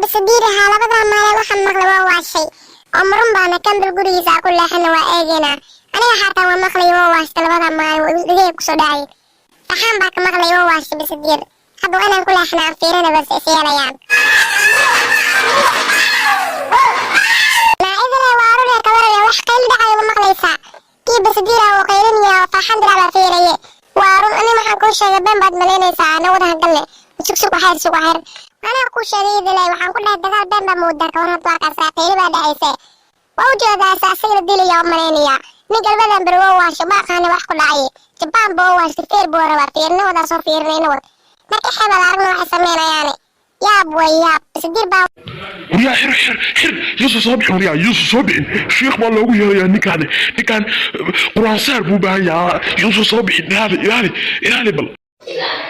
Basadiir ahaa labadaa maalin waxaan maqlay waa waashay oo marun baana Kambal gurigiisa ku leexana, waa eegeynaa. Aniga xataa waa maqlay, waa waashtay labadaa maalin, dhegey kusoo dhacay. Farxaan baa ka maqlay, waa waashay Basadiir. Hadda waa inaan ku leexana, aan fiirina bas is yeelayaan. Naa idile, waa arune kawarane, wax qayli dhacayo ma maqlaysaa? Kii Basadiira oo qaylinaya oo Farxaan Dirac baa fiiraye. Waa run, ani waxaan kuu sheegay been baad malaynaysaa. Ana wadaha galle, sug, sug, waxayr, sug, waxayr. Anaa kuu sheegay idile, waxaan ku dhahay dagaal been baa moodaa. Kawar hadda waa kaasaa, qayli baa dhacayse, waa u jeedaa asaga la dilaya oo malaynaya. Ninka labadan beri waa waashay, ma aqaani wax ku dhacay. Jabaan buu waashay, feer buu rabaa. Fiirina wadaa, soo fiirinayna wad marka xebal aragna waxay sameynayaane. Yaab way yaab, Basadiir baa. Waryaa, xir, xir, xir! Yuusuf soo bixin, waryaa, Yuusuf soo bixin. Shiikh baa loogu yeerayaa ninkaani. Ninkaan Quraan saar buu baahan yahaa. Yuusuf soo bixin. Ilaali, ilaali, ilaali bal.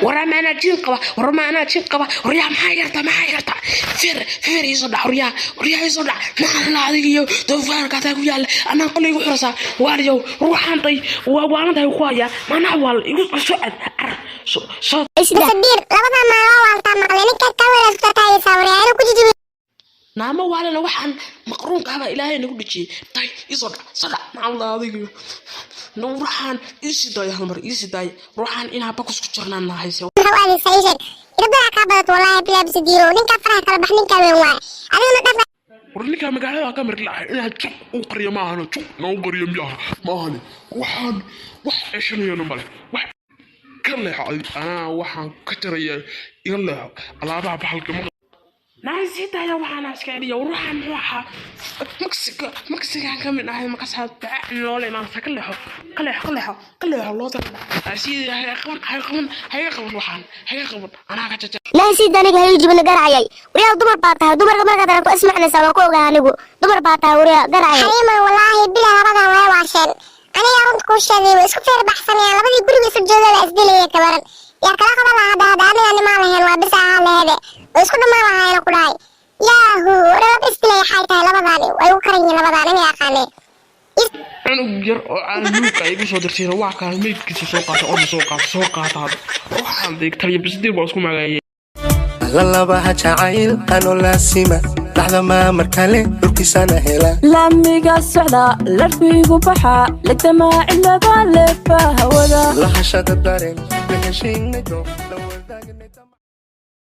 Waraa, maanaa jin qaba? War, maanaa jin qaba? Waryaa, maxaa yarta, maxaa yarta? Feer, feer iisoo dhac. Waryaa, waryaa, iisoo dhac. Maxaa la adiga iyo doofaarka hataa ku yaalla anaa qolay igu xirasaa? Waaliyow, war waxaan day waa waalantahay ku hayaa. Maanaa waal igu soo cad ar soo soo. Basadiir labadaa maalin waa waaltaa maqlay. Ninka kawaraas ku taagaysaa, waryaa, inuu ku jijibi. Naamo waalana, waxaan maqruunka abaa Ilaahay nagu dhejiyey. Day, iisoo dhac, soo dhac. Maxaa la adiga ruuxaan? Iisii daaya, hal mar iisii daaya ruuxaan. Inaa bakus ku jirnaan hayse. Maxaa u aadaysaa? Ii sheeg. Irabada kaa badato, wallaahi bilaa. Basadiiro, ninkaa faraha kala bax, ninkaa weyn waaye, adiguna dhaf. War, ninkaa magaalada ka marlahay inaad juq u qariyo maahano, juq noogu qariyo miyaha maahane. Waxaan wax ceshanayana male, wax ka leexo. Anaa waxaan ka jarayaa, iga leexo alaabaha bahalka ma. Naa sii daaya, waxaana iska celiya. War, waxaan muxuu ahaa? Maksiga, maksigaan ka mid ahay markaasaa loola imaanaysa. Ka leexo, ka leexo, ka leexo, ka leexo. Loo dara sii. Hayga qaban, hayga qaban, hayga qaban, waxaan hayga qaban, anaa ka jaja. Naasiid, aniga hayl jibina garacayay. Waryaa, dumar baa tahay. Dumarka markaad aragto ismacnaysaa, waan ku ogahay anigu. Dumar baa tahay, waryaa, garacayay. Xaliima, wallaahi bila, labadan way waasheen. Aniga runta kuu sheegay, way isku feer baxsanayaan. Labadii guriga isla joogay baa isdilaya. Kabaran yaa kala qaban lahaa hadda? Hadda aniga nimaan lahayn, waa bis ahaa laheede, way isku dhammaan lahaayeen ku dhahay. Yaahu, laba isdilaya xay tahay labadaani? Way ugu karan yihiin labadaan, aniga aqaanee. Cunug yar oo caanuuga igu soo dirtayna waa kaa meydkiisa. Soo qaata orda, soo qaata, soo qaata. Hadda waxaan taliya Basidiir baa isku magaayay. Lalabaha jacayl anoo laasima dhaxdamaa mar kale dhulkiisana hela. Laamiga socda, larkiigu baxa, legdamaa cidlada, leefa hawada. Lahashada dareen la heshiinay, la wadaagnay.